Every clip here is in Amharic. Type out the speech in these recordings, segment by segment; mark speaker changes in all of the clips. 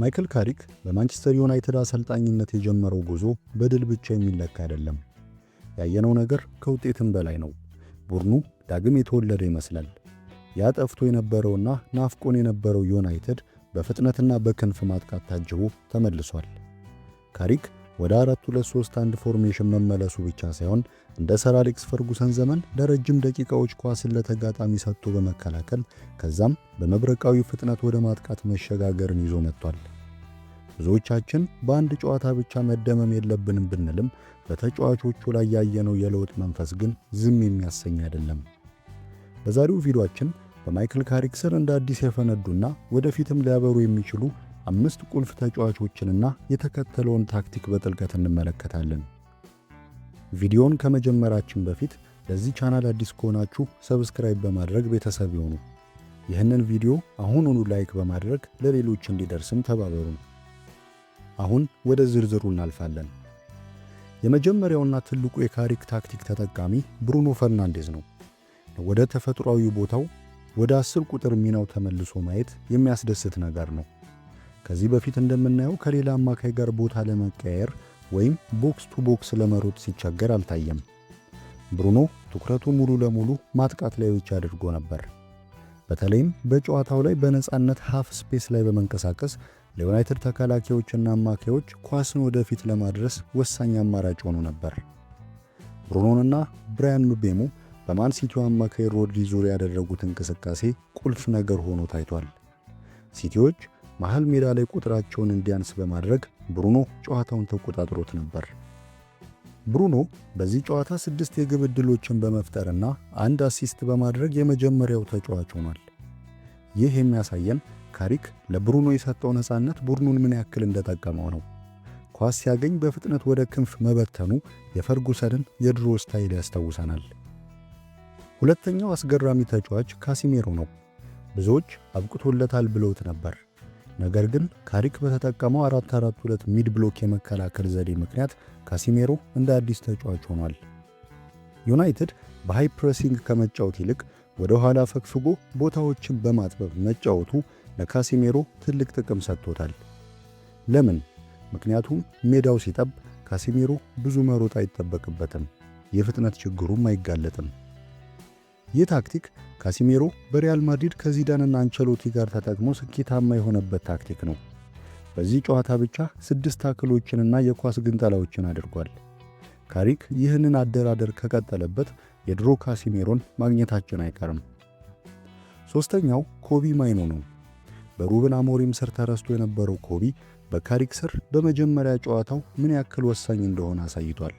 Speaker 1: ማይክል ካሪክ በማንቸስተር ዩናይትድ አሰልጣኝነት የጀመረው ጉዞ በድል ብቻ የሚለካ አይደለም። ያየነው ነገር ከውጤትም በላይ ነው። ቡድኑ ዳግም የተወለደ ይመስላል። ያ ጠፍቶ የነበረውና ናፍቆን የነበረው ዩናይትድ በፍጥነትና በክንፍ ማጥቃት ታጅቦ ተመልሷል። ካሪክ ወደ 4-2-3-1 formation መመለሱ ብቻ ሳይሆን፣ እንደ ሰር አሌክስ ፈርጉሰን ዘመን ለረጅም ደቂቃዎች ኳስን ለተጋጣሚ ሰጥቶ በመከላከል፣ ከዛም በመብረቃዊ ፍጥነት ወደ ማጥቃት መሸጋገርን ይዞ መጥቷል። ብዙዎቻችን በአንድ ጨዋታ ብቻ መደመም የለብንም ብንልም፣ በተጫዋቾቹ ላይ ያየነው የለውጥ መንፈስ ግን ዝም የሚያሰኝ አይደለም። በዛሬው ቪዲዮአችን በማይክል ካሪክ ስር እንደ አዲስ የፈነዱና ወደፊትም ሊያበሩ የሚችሉ አምስት ቁልፍ ተጫዋቾችንና የተከተለውን ታክቲክ በጥልቀት እንመለከታለን። ቪዲዮውን ከመጀመራችን በፊት ለዚህ ቻናል አዲስ ከሆናችሁ subscribe በማድረግ ቤተሰብ ይሁኑ። ይህንን ቪዲዮ አሁኑኑ like በማድረግ ለሌሎች እንዲደርስም ተባበሩን። አሁን ወደ ዝርዝሩ እናልፋለን። የመጀመሪያውና ትልቁ የካሪክ ታክቲክ ተጠቃሚ ብሩኖ ፈርናንዴዝ ነው። ወደ ተፈጥሯዊ ቦታው፣ ወደ 10 ቁጥር ሚናው ተመልሶ ማየት የሚያስደስት ነገር ነው። ከዚህ በፊት እንደምናየው ከሌላ አማካይ ጋር ቦታ ለመቀየር ወይም box to box ለመሮጥ ሲቸገር አልታየም። ብሩኖ ትኩረቱ ሙሉ ለሙሉ ማጥቃት ላይ ብቻ አድርጎ ነበር። በተለይም በጨዋታው ላይ በነፃነት half space ላይ በመንቀሳቀስ ለዩናይትድ ተከላካዮችና አማካዮች ኳስን ወደፊት ለማድረስ ወሳኝ አማራጭ ሆኖ ነበር። ብሩኖንና ብራያን ምቤሞ በማን ሲቲው አማካይ ሮድሪ ዙሪያ ያደረጉት እንቅስቃሴ ቁልፍ ነገር ሆኖ ታይቷል። ሲቲዎች መሃል ሜዳ ላይ ቁጥራቸውን እንዲያንስ በማድረግ ብሩኖ ጨዋታውን ተቆጣጥሮት ነበር። ብሩኖ በዚህ ጨዋታ ስድስት የግብ ዕድሎችን በመፍጠርና አንድ assist በማድረግ የመጀመሪያው ተጫዋች ሆኗል። ይህ የሚያሳየን ካሪክ ለብሩኖ የሰጠው ነፃነት ቡድኑን ምን ያክል እንደጠቀመው ነው። ኳስ ሲያገኝ በፍጥነት ወደ ክንፍ መበተኑ የፈርጉሰንን የድሮ style ያስታውሰናል። ሁለተኛው አስገራሚ ተጫዋች ካሲሜሮ ነው። ብዙዎች አብቅቶለታል ብለውት ነበር። ነገር ግን ካሪክ በተጠቀመው 4-4-2 mid block የመከላከል ዘዴ ምክንያት ካሲሜሮ እንደ አዲስ ተጫዋች ሆኗል። ዩናይትድ በ high pressing ከመጫወት ይልቅ ወደ ኋላ ፈግፍጎ ቦታዎችን በማጥበብ መጫወቱ ለካሲሜሮ ትልቅ ጥቅም ሰጥቶታል። ለምን? ምክንያቱም ሜዳው ሲጠብ ካሲሜሮ ብዙ መሮጥ አይጠበቅበትም፣ የፍጥነት ችግሩም አይጋለጥም። ይህ ታክቲክ ካሲሜሮ በሪያል ማድሪድ ከዚዳንና አንቸሎቲ ጋር ተጠቅሞ ስኬታማ የሆነበት ታክቲክ ነው። በዚህ ጨዋታ ብቻ ስድስት tackle ኦችንና የኳስ ግንጠላዎችን አድርጓል። ካሪክ ይህንን አደራደር ከቀጠለበት የድሮ ካሲሜሮን ማግኘታችን አይቀርም። ሶስተኛው ኮቢ ማይኖ ነው። በሩበን አሞሪም ስር ተረስቶ የነበረው ኮቢ በካሪክ ስር በመጀመሪያ ጨዋታው ምን ያክል ወሳኝ እንደሆነ አሳይቷል።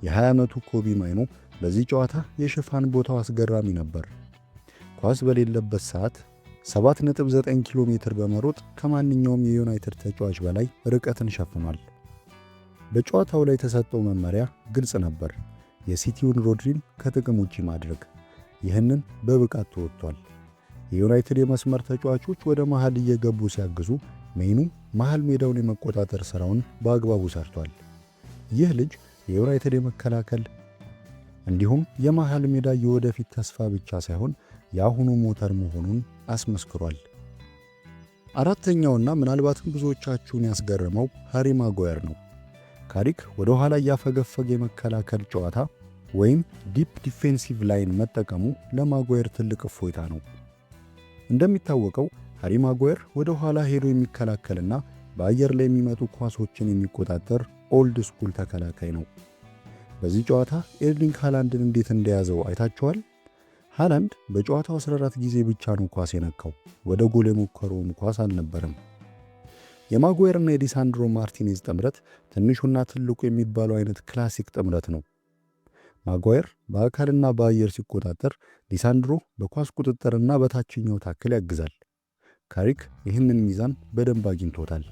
Speaker 1: የ20 ዓመቱ ኮቢ ማይኖ በዚህ ጨዋታ የሽፋን ቦታው አስገራሚ ነበር። ኳስ በሌለበት ሰዓት 7.9 ኪሎ ሜትር በመሮጥ ከማንኛውም የዩናይትድ ተጫዋች በላይ ርቀትን ሸፍኗል። በጨዋታው ላይ የተሰጠው መመሪያ ግልጽ ነበር፤ የሲቲውን ሮድሪን ከጥቅም ውጪ ማድረግ። ይህንን በብቃት ተወጥቷል። የዩናይትድ የመስመር ተጫዋቾች ወደ መሃል እየገቡ ሲያግዙ፣ ሜይኑ መሃል ሜዳውን የመቆጣጠር ሥራውን በአግባቡ ሰርቷል። ይህ ልጅ የዩናይትድ የመከላከል እንዲሁም የመሃል ሜዳ የወደፊት ተስፋ ብቻ ሳይሆን የአሁኑ ሞተር መሆኑን አስመስክሯል። አራተኛውና ምናልባትም ብዙዎቻችሁን ያስገረመው ሃሪ ማጓየር ነው። ካሪክ ወደ ኋላ እያፈገፈገ የመከላከል ጨዋታ ወይም deep defensive line መጠቀሙ ለማጓየር ትልቅ እፎይታ ነው። እንደሚታወቀው ሃሪ ማጓየር ወደ ኋላ ሄዶ የሚከላከልና በአየር ላይ የሚመጡ ኳሶችን የሚቆጣጠር old school ተከላካይ ነው። በዚህ ጨዋታ ኤርሊንግ ሃላንድን እንዴት እንደያዘው አይታችኋል። ሃላንድ በጨዋታው 14 ጊዜ ብቻ ነው ኳስ የነካው። ወደ ጎል የሞከረውም ኳስ አልነበረም። የማጓየርና የሊሳንድሮ ማርቲኔዝ ጥምረት ትንሹና ትልቁ የሚባለው አይነት classic ጥምረት ነው። ማጓየር በአካልና በአየር ሲቆጣጠር፣ ሊሳንድሮ በኳስ ቁጥጥርና በታችኛው tackle ያግዛል። ካሪክ ይህንን ሚዛን በደንብ አግኝቶታል።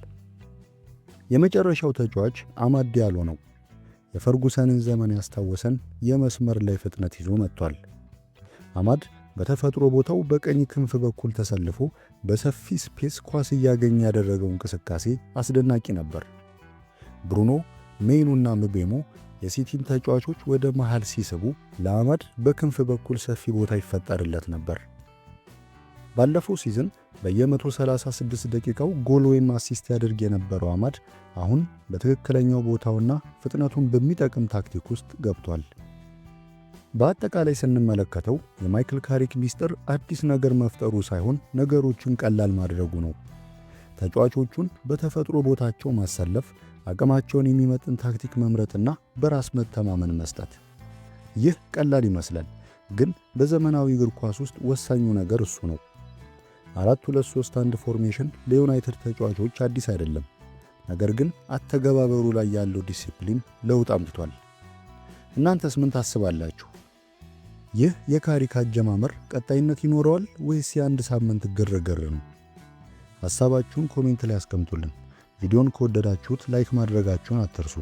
Speaker 1: የመጨረሻው ተጫዋች አማድ ዲያሎ ነው። የፈርጉሰንን ዘመን ያስታወሰን የመስመር ላይ ፍጥነት ይዞ መጥቷል። አማድ በተፈጥሮ ቦታው በቀኝ ክንፍ በኩል ተሰልፎ በሰፊ space ኳስ እያገኘ ያደረገው እንቅስቃሴ አስደናቂ ነበር። ብሩኖ፣ ሜይኑና ምቤሞ የሲቲን ተጫዋቾች ወደ መሃል ሲስቡ ለአማድ በክንፍ በኩል ሰፊ ቦታ ይፈጠርለት ነበር። ባለፈው season በየ136 ደቂቃው ጎል ወይም assist ያደርግ የነበረው አማድ አሁን በትክክለኛው ቦታውና ፍጥነቱን በሚጠቅም ታክቲክ ውስጥ ገብቷል። በአጠቃላይ ስንመለከተው የማይክል ካሪክ ሚስጥር አዲስ ነገር መፍጠሩ ሳይሆን ነገሮችን ቀላል ማድረጉ ነው። ተጫዋቾቹን በተፈጥሮ ቦታቸው ማሰለፍ፣ አቅማቸውን የሚመጥን ታክቲክ መምረጥና በራስ መተማመን መስጠት። ይህ ቀላል ይመስላል፣ ግን በዘመናዊ እግር ኳስ ውስጥ ወሳኙ ነገር እሱ ነው። 4-2-3-1 formation ለዩናይትድ ተጫዋቾች አዲስ አይደለም። ነገር ግን አተገባበሩ ላይ ያለው ዲሲፕሊን ለውጥ አምጥቷል። እናንተስ ምን ታስባላችሁ? ይህ የካሪክ አጀማመር ቀጣይነት ይኖረዋል ወይስ የአንድ ሳምንት ግርግር ነው? ሐሳባችሁን comment ላይ አስቀምጡልን። ቪዲዮን ከወደዳችሁት like ማድረጋችሁን አትርሱ።